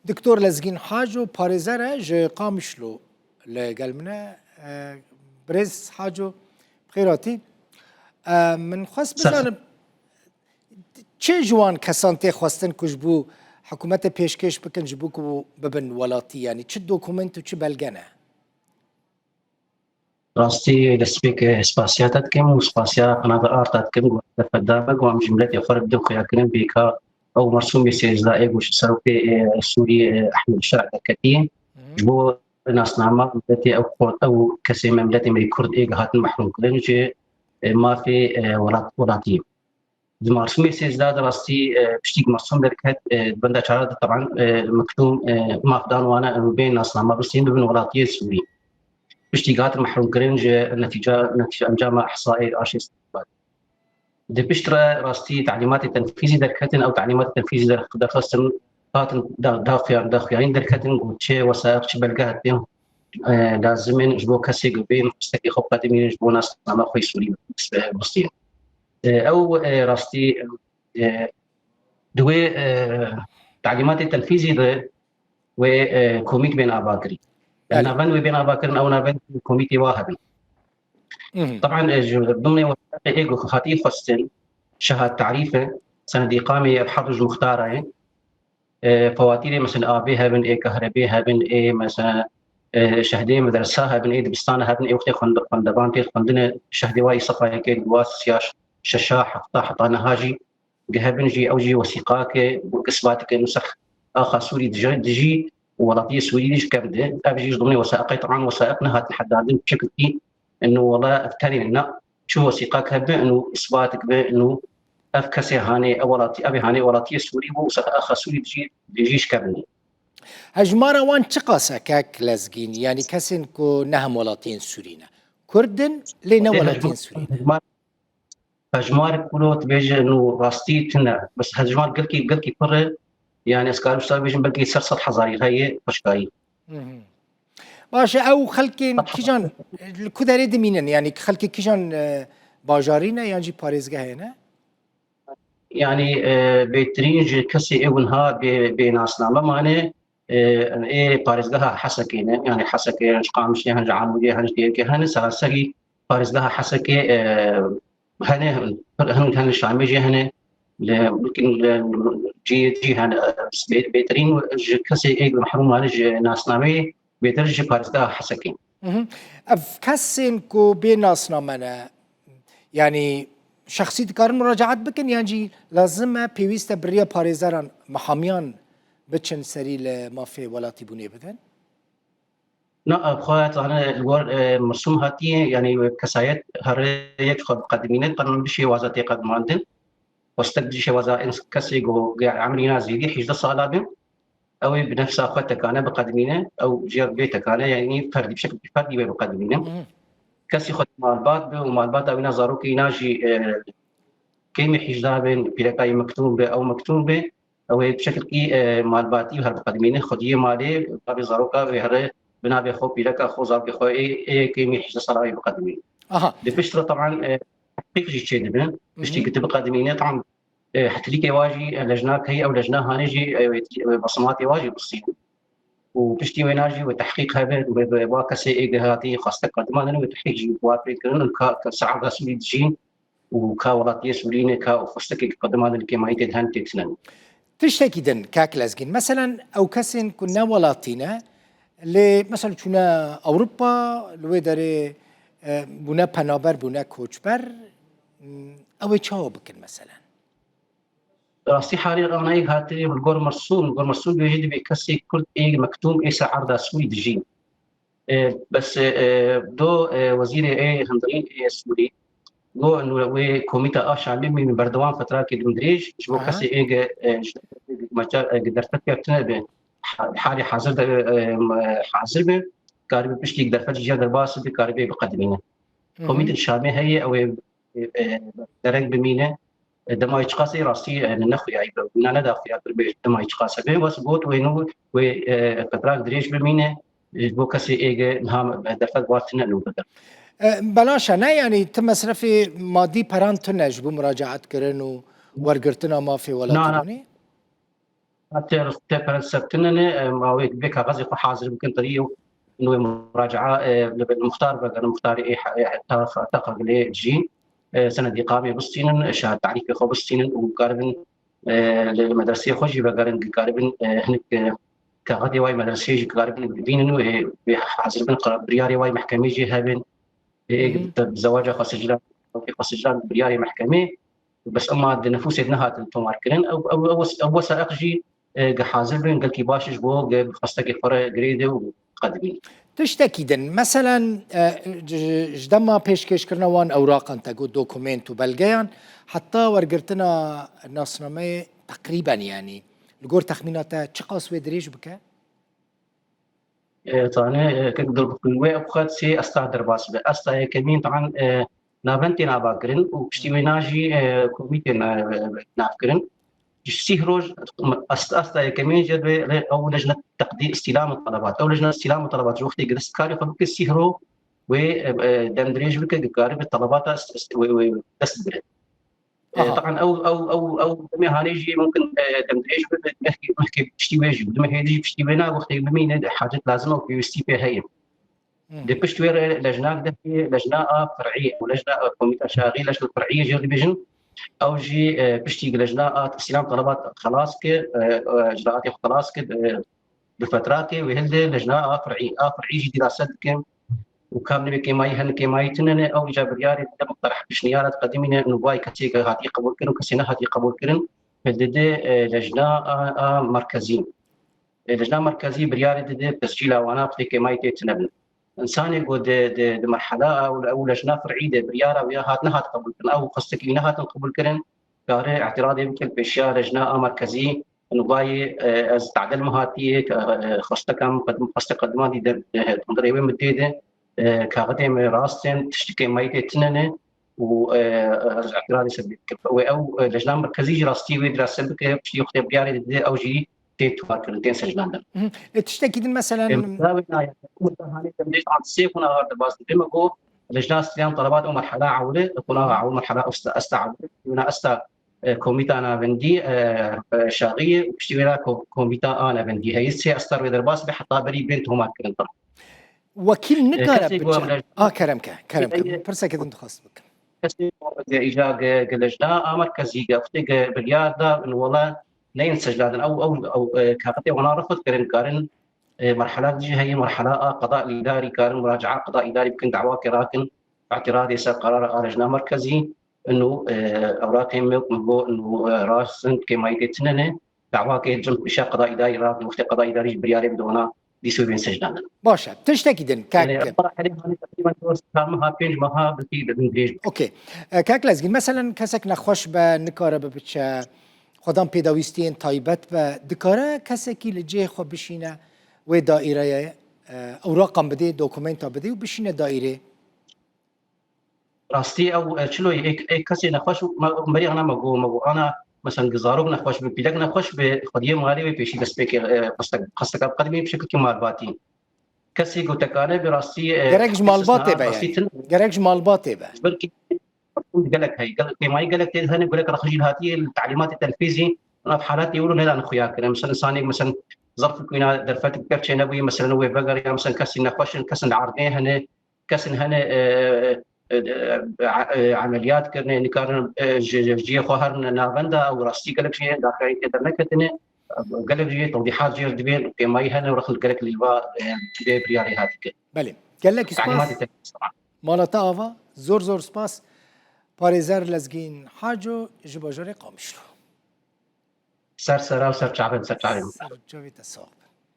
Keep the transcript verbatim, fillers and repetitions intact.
Doktor Lezgîn Haco, parêzer e ji Qamişlo, li gel min e. E, Birêz Haco, bi xêr hatî. E, min xwest bizanim, çi ji wan kesan tê xwestin ku ji bo hikûmetê pêşkêş bikin, ji bo ku bibin welatî, yanî çi dokument û çi belge ne? Rastî destpêk, e, spasiya te dikim û spasiya qenata Arta dikim, ku derfet da me, ku em ji miletê xwe re bidin xuyakirin, bêka ew mersûmê sêzdeh ê ku ji serokê, e, Sûriyê, e, Ehmed Şer derketiye. Ji bo nasnama miletê ew Kurd, ew kesê me, miletê me yê Kurd ê hatin mehrûm kirin ji, e, mafê, e, welat, welatiyê. Di mersûmê sêzdeh de rastî, e, piştî ku mersûm derket, e, di benda çar de teban, e, mektûm, e, mafdan wana, e, bên nasnama bistîn bibin welatiyê Sûrî. Piştî ku hatin mehrûmkirin ji netîca, netîca encama ihsayê arşê Di pişt re rastî talîmatê tenfîzî derketin, ew talîmatê tenfîzî der-, derxistin, hatin da-, daxuyan-, daxuyanîn derketin, ku çi wesaiq, çi belge hatin, e, lazim in ji bo kesê ku bên xwestekê xwe biqedimînin, ji bo nasnama xwe yê Sûrî bistînin. E, ew, e, rastî, e, di wê, e, talîmatê tenfîzî de wê, e, komît bên avakirî. Belê. Navend wê bên avakirin, ew navend komîtê wa hebin. Hı hı. Taban, e, ji dimnê wesaiqê ê ku hatî xwestin, şehat tarîf e, senedî qamê ev her du ji muxtara ye. E, fewatîrê, mesela, avê hebin, ê kahrebê hebin, ê, mesela, e, şehdê medresa hebin, ê dibistana hebin, ê wextê xwend-, xwendevan tê xwendine, şehdê wa îsefayekê di wa siya şeşa, hefta, heta niha jî di hebin jî, ew jî wesîqake, wek isbatike, nusx axa Sûrî dijî, dijî û welatiyê Sûrî jî kevde. Ev jî ji dimnê wesaiqê, taban wesaiq nehatin hedandin, çi kutî, inu wela ev tenê ne, çi wesîqak hebe, inu isbatik be, inu ev kesê hanê, ev welatî, ev hanê welatiyê Sûrî bû, û axa Sûrî dijî, dijî ji kevin. Hejmara wan çiqas e kek Lezgîn? Yanî kesên ku ne hemwelatiyên Sûrî ne. Kurd in, lê ne Ê, welatiyên hejmar-, Sûrî ne. hejmar-, Hejmarek ku lo dibêje, no rastî tune. Bes hejmar gelkî, gelkî pir e. Yani ez karim ji te bêjim belkî ser sed hezarî heye xweşkayî. Hı hı. Baş e, ew xelkên Sed hezar. kîjan, li ku derê dimînin? Yani xelkê kîjan, e, bajarî ne yan jî parêzgehê ne? Yani, e, bêtirîn ji kesê ê winha bê, bê nasname mane, e, ê parêzgeha Hesekê ne. Yani Hesekê, hin ji Qamişê, hin ji Amûdê, hin ji Dêrikê, hin seraserî parêzgeha Hesekê, e, hene, hin, hin Şamê jî hene, li, li, li, cihê cî hene, bê-, bêtirîn ji kesê ê mehrûm mane ji nasnameyê bêtir ji parêzgeha Hesekê. Mhm. Ev kesên ku bê nasname ne, yanî şexsî dikarin muracaat bikin yan jî lazim e, pêwîst e bi riya parêzeran, mehamiyan biçin serî li mafê welatîbûnê bidin? Na, ev xwe zane li gor, e, mirsûm hatiye, yanî kesayet here yek xwe biqedimîne, qanûn bi şêwaza tê qedimandin. Xwestek bi şêwaza ins-, kesê go ge emrîna zêdî hîjdeh sala be, ew ê bi nefsa xwe tekane biqedimîne, ew jiya bê tekane, yanî ferdî, bi şekil ferdî wê biqedimîne. Mhm. Kesî xwe malbat be û malbata wîna zarokê îna jî, e, kêmî hîjdeh bin, pîreka yê mektûm be, ew mektûm be, ew ê bi şekilkî, e, malbatî her biqedimîne, xwediyê malê, bavê zaroka wê here bi navê xwe, pîreka xwe, zarokê xwe ê, ê kêmî hîjdeh sala wê biqedimîne. Aha. Di pişt re teban, e, tehqîq jî çêdibe. Piştî Mhm. ku tu biqedimîne, teban, e, hetlîkê wa jî, e, lejnak heye, ew lejna hanê jî, e, wê, wê besimatê wa jî bistîne. Û piştî wêna jî wê tehqîq hebe, wê, wê wa kesê ê ge hatî xweste qediman wê tehqîq jî wa pê kirin û ka, ka saada Sûrî dijîn û ka welatiyê Sûrî ne, ka xwestekê qediman kêmayî tê dihen tê tinen. Tiştekî din, kak Lezgîn. Meselen, ew kesên ku ne welatî ne, lê, meselen, çûne Ewropa, li wê derê, e, bûne penaber, bûne koçber, m, ew ê çawa bikin, meselen? Rastî halê ranayek hatî li gor Mersûm, li gor Mersûm bêjî dibê kesê Kurd ê mektûm ê ser erda Sûrî dijîn. E, bes, e, do, e, wezîrê ê hundirîn ê Sûrî, go, inu wê komîta a Şamê min berdewam fetrakê dimdirêj, ji bo Aha. kesê ê ge, e, ji, e, derfet kevtine be, ha-, halê hazir de, e, e, hazir be, karibe piştî derfet ji ya derbas be, karibe biqedimîne. Hı hı. Komîtên Şamê heye, ew ê, e, e, dereng bimîne. E, dema yê çiqasê rastî, e, nexuya, wîna neda xuya, pir bê dema yê çiqasê bê, wes got, wê nû, wê, e, fetrak dirêj bimîne, e, ji bo kesê ê ge niha derfet wartine nû bide. E, belaş e, ne? Yanî ti mesrefê madî peran tune ji bo muracaat kirin û wergirtina mafê Na, na. welatîbûnê? Te, te prensep tine ne, e, ma wê vê kaxezê xwe hazir bikin, terî û wê muraca'a, e, li, li muxtar vegerin, muxtarê ê he-, ê he-, taxa, taxa gilê cî, e, senedî qamê bistînin, e, şahid tarîfê xwe bistînin û karibin, e, li, li medreseyê xwe jî vegerin, karibin, e, hinek, e, kaxetê wayê medreseyê jî karibin bibînin û hê, wê hazir bin, qa-, biryarê wayê mehkemê jî hebin. Ê, Hı hı. Te bi zewaca xwe siclan, xwe siclan biryarê mehkemê, bes ema di nifûsê de nehatin tomarkirin. Ew, ew, ew, ew wesa eq jî, e, ge hazir bin, gelkî baş ji bo ge bi xwestekê xwe re girêde û qedimîn. Tiştekî din, meselen, e, ji, ji dema pêşkêşkirina wan ewraqan te got dokumento, belgeyan, heta wergirtina nasnameyê teqrîben, yanî, li gor texmîna te çiqas wê dirêj bike? E, tane, e, kek dur wê ew xet sê asta derbas be. Asta yekemîn, taban, e, navend tên ava kirin û piştî wê na jî, e, komîtê na-, e, nav kirin. Ji sîh roj, asta, asta yekemîn jê be, re-, ew lejne teqdî îstîlam û telebat. Ew lejne îstîlam û telebat ji wextê ki dest karê xwe bike sîh ro wê, e, e, dem dirêj bike, ki karibe telebata est-, est-, wê, wê dest bigire. E, Aha. Taban ew, ew, ew, ew demê hanê jî mumkin, e, dem dirêj bibe, mehkê, mehkê piştî wê jî, di mehê jî piştî wê na wextê bimîne, hacet lazim ew pêwîstî pê heye. Hı. Di pişt wê re lejnak de heye, lejna a fer'î û lejna a komîta şaxî, lejna fer'î jê dibêjin. Ew jî, e, piştî lejna a îstîlam telebat xelas kir, e, e, icraatê xwe xelas kir, e, bi fetrakê wê hilde lejna a fer'î. A fer'î jî dîrase dikin û kam nivê kêmayî hene, kêmayî tune ne, ew îca biryarê dide, muqtereh pişniyara diqedimîne, nûbayê kesê ke hatiye qebûlkirin û kesê nehatiye qebûlkirin, hildide, e, lejna a, a merkezî. E, lejna merkezî biryarê dide, tescîla wana bi tê kêmayî tê tune bin. Însanê ku di, di, di merhela ew, ew lejna fer'î de biryara wê hat nehat qebûlkirin, ew xwestekî wî nehatin qebûlkirin, kare îtiradê bike li pêşiya lejna a merkezî, nûbayê, e, ez tadil min hatiye, ke, e, xwesteka min qed-, xweste qediman dî de, e, hundirê wê min tê de, e, kaxetê min rast in, tiştikê mayî tê tune ne û, e, ez îtiradê ser vê dikim. Wê ew, e, lejna merkezî jî rastî wê dirase bike, piştî wextê biryarê dide, ew jî tê tomarkirin, tên siclandin. Hı hı. E, tiştekî din meselen Em, dawê nayê, hanê demê an sê xuna har de baz dibê me go, lejna îstîlam telebat û merhela ewle, xuna ewle merhela esta, esta ewle, wina esta, e, komîta navendî, e, e, şaxî, piştî wê ra ko-, komîta a navendî heye. Sê estar wê derbas be heta berî bên tomarkirin. Wekîl E, nikare kesê ku biçe. Em lej-, A, kerem ke, kerem ke. Ey, Pirseke din dixwest bikim. Kesê ku îca ge, ge lejna a merkezî ge, wextê ge biryar da, wela neyên sicladin. Ew, ew, ew, e, kaxetê wana rifd kirin, karin, e, merhela jî heye, merhela a qeda îdarî, karin muraca'a qeda îdarî bikin, dawakê rakin, îtiradê ser qerara a lejna merkezî. Ino, e, ewraqê me, min got, ino, e, rast in, kêmayî tê tune ne. Dawakê cem pêşa qeda îdarî ra, wextê qeda îdarî jî biryarê bide wana, dîso bên sicdan. Baş e. Tiştekî din, kek. Yani, para herê hanê teqrîben dor sê meha, pênc meha, belkî bi dirêj. Okey. E, kek Lezgîn, meselen kesek nexweş be, nikare be biçe, xwedan pêdawîstiyên taybet be, dikare kesekî li cihê xwe bişîne wê daîreyê, e, ewraqan bidê, dokumenta bidê û bişîne daîrê? Rastî ew, e, çilo ye, ê, ê kesê nexweş û me, berî ana me got, me got, ana, mesela, zarok nexweş be, pîlek nexweş be, xwediyê malê wê pêşî destpêkê, e, xwestek-, xwesteka biqedimî bi şekilkî malbatî. Kesê gotekane bi rastî, e, Gerek ji malbatê be, rastî yani. Gerek ji malbatê be. Belkî gelek heye, gelek kêmayî gelek tê hene, gelek rexijî hatiye, li talîmatê tenfîzî, nav halatê wilo nedane xuya kirin. Mesela, insanê, mesela, zerf ku wîna derfet bi kevçê nebûye, mesela, wê vegeriya, mesela, kesî nexweş in, kesin li erdê hene, kesin hene, e, e, e, e, emeliyat kirine, nikarin, e, ji, ji cihê xwe herin navenda û rastî gelek jê daxiyayî tê derneketine, gelek jê tewdîhat jê re dibên, kêmayî hene û rexil gelek lîva, e, vê biryarê hatî kirin. Belê. Gelek spas. Talîmatê te Mala te ava, zor zor spas. Parêzer Lezgîn Haco ji bajarê Qamişlo. Ser sera û ser çavên, ser çavên. Ser çavê te sax bin.